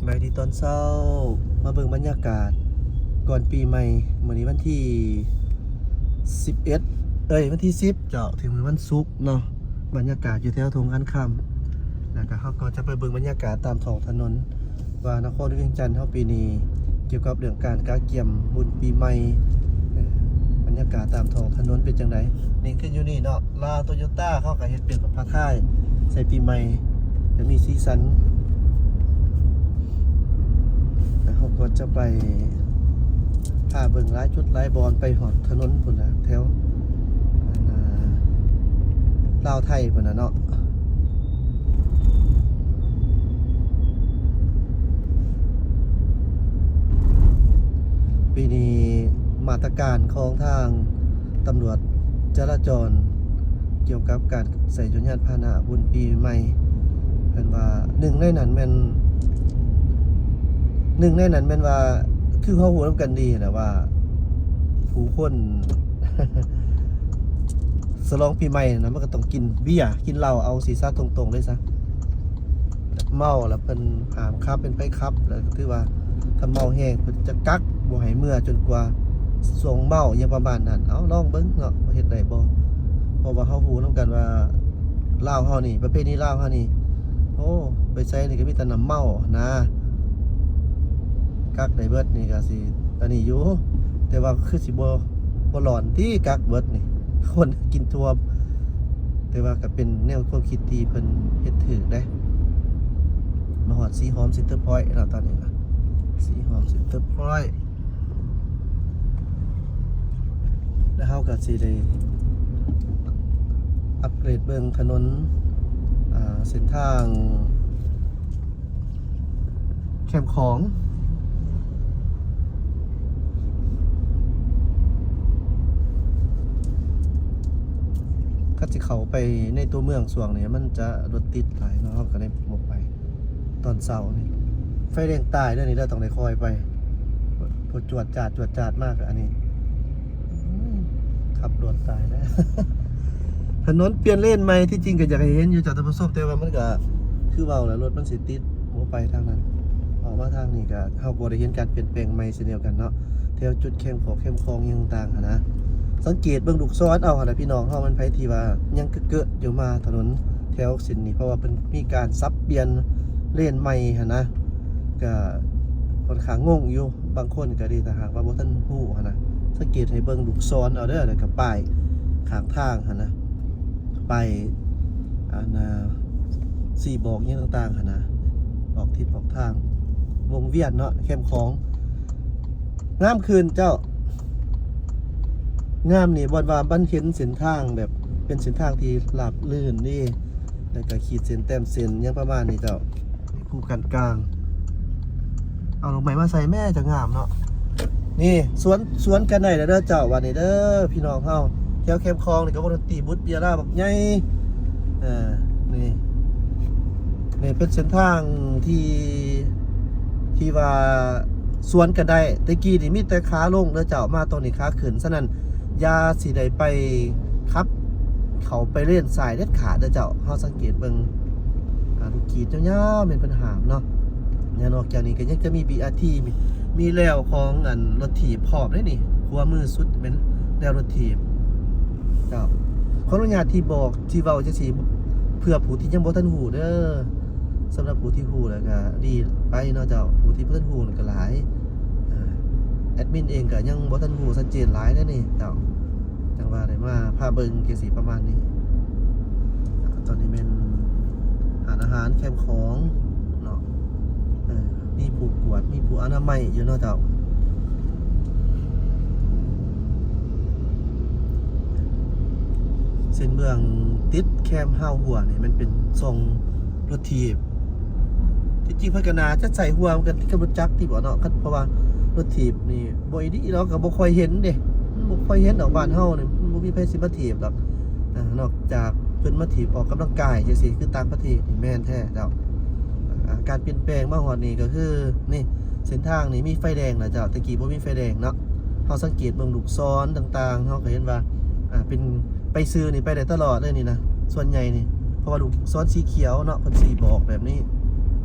ສະບາຍດີຕອນເຊົ້າ ມາເບິ່ງບັນຍາກາດກ່ອນປີໃໝ່. ມື້ນີ້ວັນທີສິບເອັດ ເອີຍ ວັນທີສິບເຈົ້າ ເຖິງມື້ວັນສຸກເນາະ. ບັນຍາກາດຢູ່ແຖວທົ່ງຄຳ ແລ້ວກໍເຮົາກໍຈະໄປເບິ່ງບັນຍາກາດຕາມທ້ອງຖະໜົນ ວ່ານະຄອນຫຼວງວຽງຈັນເຮົາປີນີ້ ກ່ຽວກັບເລື່ອງການກະກຽມບຸນປີໃໝ່ ເອີ ບັນຍາກາດຕາມທ້ອງຖະໜົນເປັນຈັ່ງໃດ? ນີ້ຄືຢູ່ນີ້ເນາະ ລາວໂຕໂຍຕ້າ ເຂົາກໍເຮັດເປັນພະທາຍໃສ່ປີໃໝ່ ຈະມີສີສັນ. ແລ້ວເຮົາກໍຈະໄປ ພາເບິ່ງຫຼາຍຈຸດຫຼາຍບ່ອນ ໄປຮອດຖະໜົນພຸ້ນລະ ແຖວ ອັນນ່າ ລາວໄທພຸ້ນນະເນາະ. ປີນີ້ມາດຕະການຂອງທາງຕຳຫຼວດຈະລາຈອນ ກ່ຽວກັບການໃຊ້ຍົນຍານພາຫະນະບຸນປີໃໝ່ ເພິ່ນວ່າ ໜຶ່ງໃນນັ້ນແມ່ນ ໜຶ່ງໃນນັ້ນແມ່ນວ່າ ຄືເຮົາຮູ້ນຳກັນດີຫັ້ນແຫຼະວ່າ ຜູ້ຄົນສະຫຼອງປີໃໝ່ນະ ມັນກໍຕ້ອງກິນເບຍ ກິນເຫຼົ້າ ເອົາຊີ້ຊະ ຕົງໆເລີຍຊະ. ເມົາແລ້ວເພິ່ນຫ້າມຂັບ ເປັນໃຜຂັບ ແລ້ວຖືວ່າຖ້າເມົາແຮງເພິ່ນຈະກັກບໍ່ໃຫ້ເມືອຈົນກວ່າຊ່ວງເມົາ ຫຍັງປະມານນັ້ນ. ເອົາ ລອງເບິ່ງເນາະ ວ່າເຮັດໄດ້ບໍ່ ເພາະວ່າເຮົາຮູ້ນຳກັນວ່າ ລາວເຮົານີ້ ປະເພນີລາວເຮົານີ້ ໂອ້ ໄປໃສນີ້ກໍມີແຕ່ນ້ຳເມົາຫັ້ນນາ ກັກໄດ້ເບິດນີ້ກໍຊິອັນນີ້ຢູ່ ແຕ່ວ່າຄືຊິບໍ່ ບໍ່ຫຼອນຕິ ກັກເບິດນີ້ ຄົນກິນທົ່ວ. ແຕ່ວ່າກໍເປັນແນວຄວາມຄິດທີ່ເພິ່ນເຮັດຖືກເດ້. ມາຮອດສີຫອມເຊັນເຕີພອຍແລ້ວຕອນນີ້ນະ ສີຫອມເຊັນເຕີພອຍ ແລ້ວເຮົາກໍຊິໄດ້ອັບເກຣດເບິ່ງຖະໜົນ ອ່າ ເສັ້ນທາງ ແຄມຂອງ ຄັນຊິເຂົ້າໄປໃນຕົວເມືອງຊ່ວງນີ້ ມັນຈະລົດຕິດຫຼາຍເນາະ ເຮົາກໍເລີຍບໍ່ໄປຕອນເຊົ້ານີ້. ໄຟແດງຕາຍເດີນີ້ເດີ ຕ້ອງໄດ້ຄ່ອຍໄປ ໂພດຈວດຈາດ ຈວດຈາດມາກ ອັນນີ້ ອືມ ຂັບລົດຕາຍແລ້ວ. ຖະໜົນປ່ຽນເລນໃໝ່ ທີ່ຈິງກໍຢາກໃຫ້ເຫັນຢູ່ເຈົ້າທ່ານຜູ້ຊົມ ແຕ່ວ່າມັນກໍຄືເວົ້າແຫຼະ ລົດມັນຊິຕິດ ບໍ່ໄປທາງນັ້ນ ອອກມາທາງນີ້ກໍ ເຮົາບໍ່ໄດ້ເຫັນການປ່ຽນແປງໃໝ່ເຊັ່ນດຽວກັນເນາະ ແຖວຈຸດແຄມຂອງ ແຄມຂອງຫຍັງຕ່າງໆຫັ້ນນະ. ສັງເກດເບິ່ງລູກສອນເອົາຫັ້ນນະ ພີ່ນ້ອງເຮົາ ມັນໃຜທີ່ວ່າຍັງເກະໆຢູ່ ມາຖະໜົນແຖວເສັ້ນນີ້ ເພາະວ່າເພິ່ນມີການສັບປ່ຽນເລນໃໝ່ຫັ້ນນະ ກໍຂ້ອນຂ້າງງົງຢູ່. ບາງຄົນກໍດີ ຖ້າຫາກວ່າບໍ່ທັນຮູ້ຫັ້ນນະ ສັງເກດໃຫ້ເບິ່ງລູກສອນເອົາເດີ ແລ້ວກໍປ້າຍຂ້າງທາງຫັ້ນນະ ປ້າຍ ອັນນ່າ ຊີ້ບອກຫຍັງຕ່າງໆຫັ້ນນະ ບອກທິດບອກທາງ ວົງວຽນເນາະ ແຄມຂອງ ງາມຂຶ້ນເຈົ້າ ງາມນີ້ ບ່ອນວ່າມັນເຫັນເສັ້ນທາງແບບເປັນເສັ້ນທາງທີ່ລາບລື່ນເດ້ ແລ້ວກໍຂີດເສັ້ນແຕ້ມເສັ້ນຫຍັງປະມານນີ້ເຈົ້າ. ມີພູກັນກາງ ເອົາດອກໄມ້ມາໃສ່ແມ້ ຈະງາມເນາະ. ນີ້ສວນ ສວນກັນໄດ້ແລ້ວເດີເຈົ້າ ບາດນີ້ເດີ ພີ່ນ້ອງເຮົາ ແຖວແຄມຂອງນີ້ກໍວົງດົນຕີບຸດເບຍລາວບັກໃຫຍ່. ເອີ ນີ້ ນີ້ເປັນເສັ້ນທາງທີ່ ທີ່ວ່າສວນກັນໄດ້ ແຕ່ກີ້ນີ້ມີແຕ່ຂາລົງເດີເຈົ້າ ມາຕອນນີ້ຂາຂຶ້ນ. ສະນັ້ນ ຢ່າຊິໄດ້ໄປຂັບເຂົ້າໄປເລນຊ້າຍເດັດຂາດເດີເຈົ້າ. ເຮົາສັງເກດເບິ່ງ ອ່າ ລູກຂີດຍາວໆ ແມ່ນເພິ່ນຫ້າມເນາະ. ແລະນອກຈາກນີ້ກໍຍັງຈະມີ ບີອາທີ ມີ ມີແລວຂອງອັນລົດຖີບພ້ອມເດ້ນີ້ ຂວາມືສຸດແມ່ນແລວລົດຖີບເຈົ້າ. ຂໍອະນຸຍາດທີ່ບອກ ທີ່ເວົ້າຈັ່ງຊີ້ ເພື່ອຜູ້ທີ່ຍັງບໍ່ທັນຮູ້ເດີ. ສຳລັບຜູ້ທີ່ຮູ້ແລ້ວກໍດີໄປເນາະເຈົ້າ ຜູ້ທີ່ບໍ່ທັນຮູ້ນັ້ນກໍຫຼາຍ. ເອີ ແອດມິນເອງກໍຍັງບໍ່ທັນຮູ້ຊັດເຈນຫຼາຍເດ້ນີ້ເຈົ້າ ຈັ່ງວ່າໄດ້ມາພາເບິ່ງຈັ່ງຊີ້ປະມານນີ້. ຕອນນີ້ແມ່ນຮ້ານອາຫານແຄມຂອງເນາະ ເອີ ມີຜູ້ກວດ ມີຜູ້ອະນາໄມຢູ່ເນາະເຈົ້າ. ເສັ້ນເມືອງຕິດແຄມຮາວຫົວນີ້ ມັນເປັນຊ່ອງລົດຖີບ. ທີ່ຈິງເພິ່ນກໍໜ້າຈະໃສ່ຫົວກັນກັບລົດຈັກຕິບໍ່ເນາະ ເພາະວ່າລົດຖີບນີ້ບໍ່ອີ່ດີເນາະ ກໍບໍ່ຄ່ອຍເຫັນເດ້ ມັນບໍ່ຄ່ອຍເຫັນດອກ ບ້ານເຮົານີ້ມັນບໍ່ມີໃຜຊິມາຖີບດອກ ນອກຈາກເພິ່ນມາຖີບອອກກຳລັງກາຍຈັ່ງຊີ້ ຄືຕ່າງປະເທດນີ້ ແມ່ນແທ້ເຈົ້າ. ອ່າ ການປ່ຽນແປງມາຮອດນີ້ກໍຄື ນີ້ ເສັ້ນທາງນີ້ມີໄຟແດງແລ້ວເຈົ້າ ແຕ່ກີ້ບໍ່ມີໄຟແດງເນາະ. ເຮົາສັງເກດເບິ່ງລູກສອນຕ່າງໆ ເຮົາກໍເຫັນວ່າ ອ່າ ເປັນ ໄປຊື່ນີ້ໄປໄດ້ຕະຫຼອດເລີຍນີ້ນະ ສ່ວນໃຫຍ່ນີ້ ເພາະວ່າລູກສອນສີຂຽວເນາະ ເພິ່ນຊີ້ບອກແບບນີ້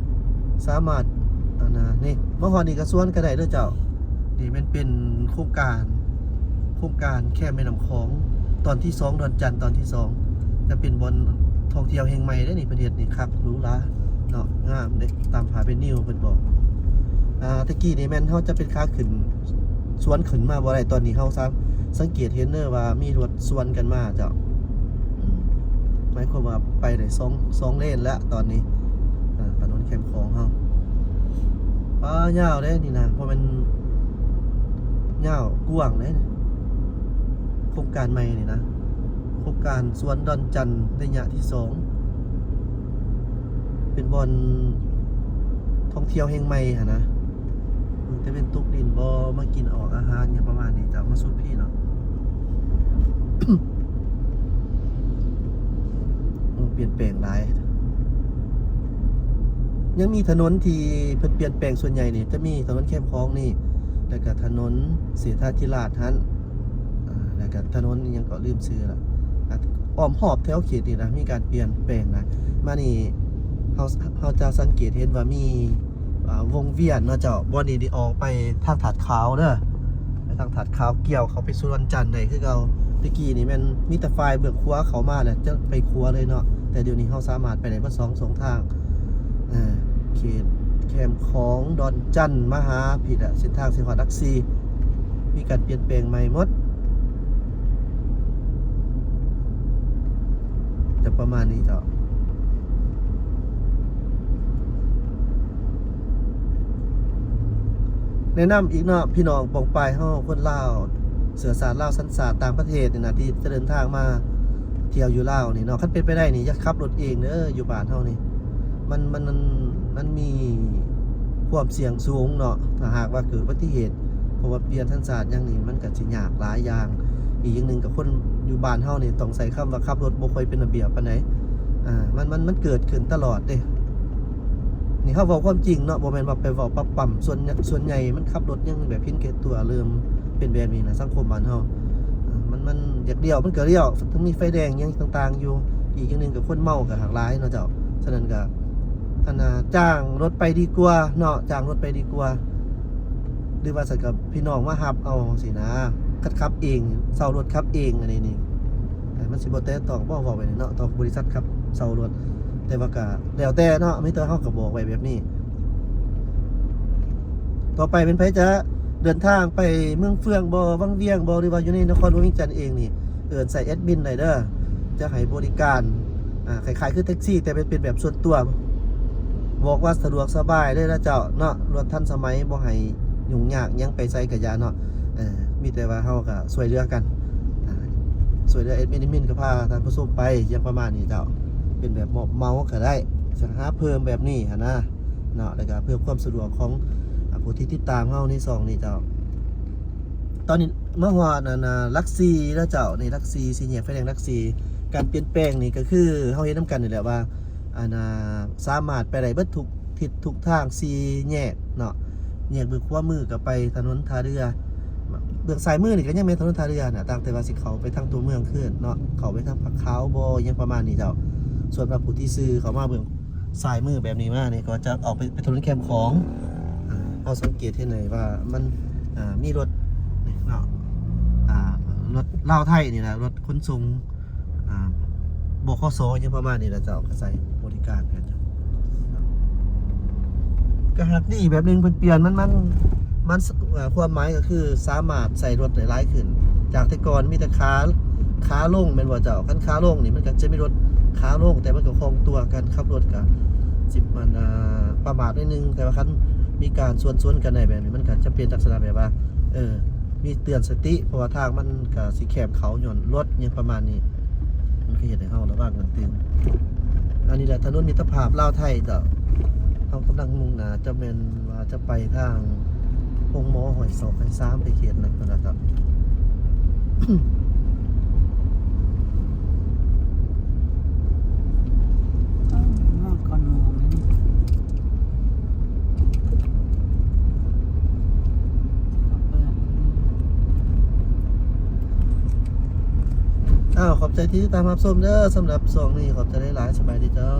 ສາມາດ ອັນນະ ນີ້ ມາຮອດນີ້ກໍສວນກໍໄດ້ເດີເຈົ້າ. ນີ້ແມ່ນເປັນໂຄງການ ໂຄງການແຄມແມ່ນ້ຳຂອງຕອນທີສອງ ດອນຈັນຕອນທີສອງ ຈະເປັນບ່ອນທ່ອງທ່ຽວແຫ່ງໃໝ່ເດ້ນີ້. ເພິ່ນເຮັດນີ້ຄັກ ຫຼູຫຼາເນາະ ງາມເດ້ ຕາມພາບເວນິວເພິ່ນບອກ. ອ່າ ແຕ່ກີ້ນີ້ແມ່ນເຮົາຈະເປັນຂາຂຶ້ນ ສວນຂຶ້ນມາບໍ່ໄດ້. ຕອນນີ້ເຮົາສາ ສັງເກດເຫັນເດີວ່າມີລົດສວນກັນມາເຈົ້າ. ອືມ ໝາຍຄວາມວ່າໄປໄດ້ສອງ ສອງເລນແລ້ວຕອນນີ້. ອ່າ ຖະໜົນແຄມຂອງເຮົາ ປ້າ ຍາວເດ້ນີ້ນະ ບໍ່ແມ່ນຍາວ ກວ້າງເດ້ ໂຄງການໃໝ່ນີ້ນະ ໂຄງການສວນດອນຈັນໄລຍະທີສອງ ເປັນບ່ອນທ່ອງທ່ຽວແຫ່ງໃໝ່ຫັ້ນນະ. ເບິ່ງຕາເວັນຕົກດິນບໍ່ ມາກິນອອກອາຫານຫຍັງປະມານນີ້ ຈະມາສຸດພີ້ເນາະ. ໂອ້ ປ່ຽນແປງຫຼາຍ. ຍັງມີຖະໜົນທີ່ເພິ່ນປ່ຽນແປງສ່ວນໃຫຍ່ນີ້ ຈະມີຖະໜົນແຄມຂອງນີ້ ແລ້ວກະຖະໜົນເສດຖາທິລາດຫັ້ນ ອ່າ ແລ້ວກະຖະໜົນອີ່ຫຍັງກໍລືມຊື່ລະ ອ່າ ອ້ອມຮອບແຖວເຂດນີ້ນະ ມີການປ່ຽນແປງນະ. ມານີ້ເຮົາ ເຮົາຈະສັງເກດເຫັນວ່າມີ ອ່າ ວົງວຽນເນາະເຈົ້າ. ບ່ອນນີ້ນີ້ອອກໄປທາງທາດຂາວເດີ ໄປທາງທາດຂາວ ກ່ຽວເຂົ້າໄປສວນຈັນໄດ້ຄືເກົ່າ. ແຕ່ກີ້ນີ້ແມ່ນມີແຕ່ຝ່າຍເບື້ອງຂວາເຂົ້າມາ ແລ້ວຈະໄປຂວາເລີຍເນາະ ແຕ່ດຽວນີ້ເຮົາສາມາດໄປໄດ້ເບິດສອງ ສອງທາງ. ເອີ ເຂດແຄມຂອງ ດອນຈັນ ມາຫາພີ້ແຫຼະ ເສັ້ນທາງຊິຮອດຫຼັກສີ່ ມີການປ່ຽນແປງໃໝ່ໝົດ. ຈະປະມານນີ້ເຈົ້າ. ແນະນຳອີກເນາະ ພີ່ນ້ອງປ້ອງປາຍເຮົາ ຄົນລາວ ເຊື້ອຊາດລາວ ສັນຊາດຕ່າງປະເທດນີ້ນະ ທີ່ຈະເດີນທາງມາທ່ຽວຢູ່ລາວນີ້ເນາະ ຄັນເປັນໄປໄດ້ນີ້ ຢ່າຂັບລົດເອງເດີ ຢູ່ບ້ານເຮົານີ້ ມັນ ມັນ ມັນ ມັນມີຄວາມສ່ຽງສູງເນາະ ຖ້າຫາກວ່າເກີດອຸບັດຕິເຫດ ເພາະວ່າປ່ຽນສັນຊາດຫຍັງນີ້ ມັນກໍຊິຍາກຫຼາຍຢ່າງ. ອີກຢ່າງໜຶ່ງກໍຄົນຢູ່ບ້ານເຮົານີ້ ຕ້ອງໃຊ້ຄຳວ່າຂັບລົດບໍ່ຄ່ອຍເປັນລະບຽບປານໃດ. ອ່າ ມັນ ມັນ ມັນເກີດຂຶ້ນຕະຫຼອດເດ້. ນີ້ເຮົາເວົ້າຄວາມຈິງເນາະ ບໍ່ແມ່ນວ່າໄປເວົ້າປັບປຳ. ສ່ວນ ສ່ວນໃຫຍ່ມັນຂັບລົດຍັງແບບເຫັນແກ່ຕົວ ເລີ່ມເປັນແບບນີ້ນະ ສັງຄົມບ້ານເຮົາ. ອ່າ ມັນ ມັນຢາກລ້ຽວມັນກໍລ້ຽວ ເຖິງມີໄຟແດງຫຍັງຕ່າງໆຢູ່. ອີກຢ່າງໜຶ່ງກໍຄົນເມົາກໍຫຼາກຫຼາຍເນາະເຈົ້າ. ສະນັ້ນກໍ ອັນນ່າ ຈ້າງລົດໄປດີກວ່າເນາະ ຈ້າງລົດໄປດີກວ່າ ຫຼືວ່າຊັ້ນກໍພີ່ນ້ອງມາຮັບເອົາຊີ້ນະ ຄັນຂັບເອງ ເຊົ່າລົດຂັບເອງ ອັນນີ້ນີ້ ມັນຊິບໍ່ແຕະຕ້ອງບໍ່ ເວົ້າໄປນີ້ເນາະ ຕ້ອງບໍລິສັດຂັບເຊົ່າລົດ. ແຕ່ວ່າກໍແລ້ວແຕ່ເນາະ ມີແຕ່ເຮົາກໍບອກໄວ້ແບບນີ້. ຕໍ່ໄປແມ່ນໃຜຈະເດີນທາງໄປເມືອງເຟືອງບໍ່ ວັງວຽງບໍ່ ຫຼືວ່າຢູ່ໃນນະຄອນຫຼວງວຽງຈັນເອງນີ້ ເອີ້ນໃສ່ແອດມິນໄດ້ເດີ ຈະໃຫ້ບໍລິການ ອ່າ ຄ້າຍໆຄືແທັກຊີ ແຕ່ເປັນ ເປັນແບບສ່ວນຕົວ ບອກວ່າສະດວກສະບາຍເລີຍນະເຈົ້າເນາະ ລວດທັນສະໄໝ ບໍ່ໃຫ້ຫຍຸ້ງຍາກຫຍັງ ໄປໃສກະຢ່າເນາະ. ເອີ ມີແຕ່ວ່າເຮົາກະຊ່ວຍເຫຼືອກັນ ອ່າ ຊ່ວຍເຫຼືອແອດມິນ ແອດມິນກໍພາທ່ານຜູ້ຊົມໄປ ຢ່າງປະມານນີ້ເຈົ້າ ເປັນແບບມອບເໝົາກໍໄດ້ ຫາເພີ່ມແບບນີ້ຫັ້ນນະເນາະ ແລ້ວກະເພື່ອຄວາມສະດວກຂອງ ອ່າ ຜູ້ທີ່ຕິດຕາມເຮົາໃນຊ່ອງນີ້ເຈົ້າ. ຕອນນີ້ມາຮອດອັນນ່າຫຼັກສີ່ແລ້ວເຈົ້າ ນີ້ຫຼັກສີ່ ສີ່ແຍກໄຟແດງຫຼັກສີ່. ການປ່ຽນແປງນີ້ກໍຄືເຮົາເຫັນນຳກັນນີ້ແຫຼະວ່າ ອັນນ່າ ສາມາດໄປໄດ້ເບິດທຸກທິດທຸກທາງ ສີ່ແຍກເນາະ. ແຍກເບື້ອງຂວາມືກໍໄປຖະໜົນທ່າເຮືອ ເບື້ອງຊ້າຍມືນີ້ກໍຍັງແມ່ນຖະໜົນທ່າເຮືອນະ ຕ່າງແຕ່ວ່າຊິເຂົ້າໄປທາງຕົວເມືອງຄືນເນາະ ເຂົ້າໄປທາງຜາຂາວບໍ່ ຫຍັງປະມານນີ້ເຈົ້າ. ສ່ວນວ່າຜູ້ທີ່ຊື່ເຂົ້າມາເບື້ອງ ຊ້າຍມືແບບນີ້ມານີ້ກໍຈະອອກໄປ ໄປຖະໜົນແຄມຂອງ. ອ່າ ເຮົາສັງເກດເຫັນໄດ້ວ່າມັນ ອ່າ ມີລົດເນາະ ອ່າ ລົດລາວໄທນີ້ນະ ລົດຂົນສົ່ງ ອ່າ ບຂສ ຫຍັງປະມານນີ້ລະເຈົ້າ ກໍໃຊ້ບໍລິການກັນຢູ່. ກໍຫາກດີແບບໜຶ່ງ ເພິ່ນປ່ຽນ ມັນ ມັນ ມັນ ເອີ ຄວາມໝາຍກໍຄືສາມາດໃຊ້ລົດໄດ້ຫຼາຍຂຶ້ນ ຈາກແຕ່ກ່ອນມີແຕ່ຂາ ຂາລົງແມ່ນບໍ່ເຈົ້າ? ຄັນຂາລົງນີ້ມັນກໍຈະມີລົດຂາລົງ ແຕ່ມັນກໍຄ່ອງຕົວ ການຂັບລົດກໍຊິ ມັນ ເອີ ປະໝາດໜ້ອຍໜຶ່ງ ແຕ່ວ່າຄັນມີການສວນ ສວນກັນໄດ້ແບບນີ້ ມັນກໍຈະເປັນລັກສະນະແບບວ່າ ເອີ ມີເຕືອນສະຕິ ເພາະວ່າທາງມັນກໍຊິແຄບເຂົ້າຍ້ອນລົດຫຍັງປະມານນີ້ ມັນກໍເຮັດໃຫ້ເຮົາລະວັງກັນຕື່ມ. ອັນນີ້ແຫຼະຖະໜົນມິດຕະພາບລາວໄທເຈົ້າ ເຮົາກຳລັງມຸ່ງໜ້າ ຈະແມ່ນວ່າຈະໄປທາງໂຮງໝໍຫ້ວຍສອກ ຫ້ວຍສາມ ໄປເຂດນັ້ນພຸ້ນລະເຈົ້າ. ຮອດກ່ອນໝູ່ແມ່ນ ອ້າວ ຂອບໃຈທີ່ຕິດຕາມຮັບຊົມເດີ ສຳລັບຊ່ວງນີ້ ຂອບໃຈຫຼາຍໆ ສະບາຍດີເຈົ້າ.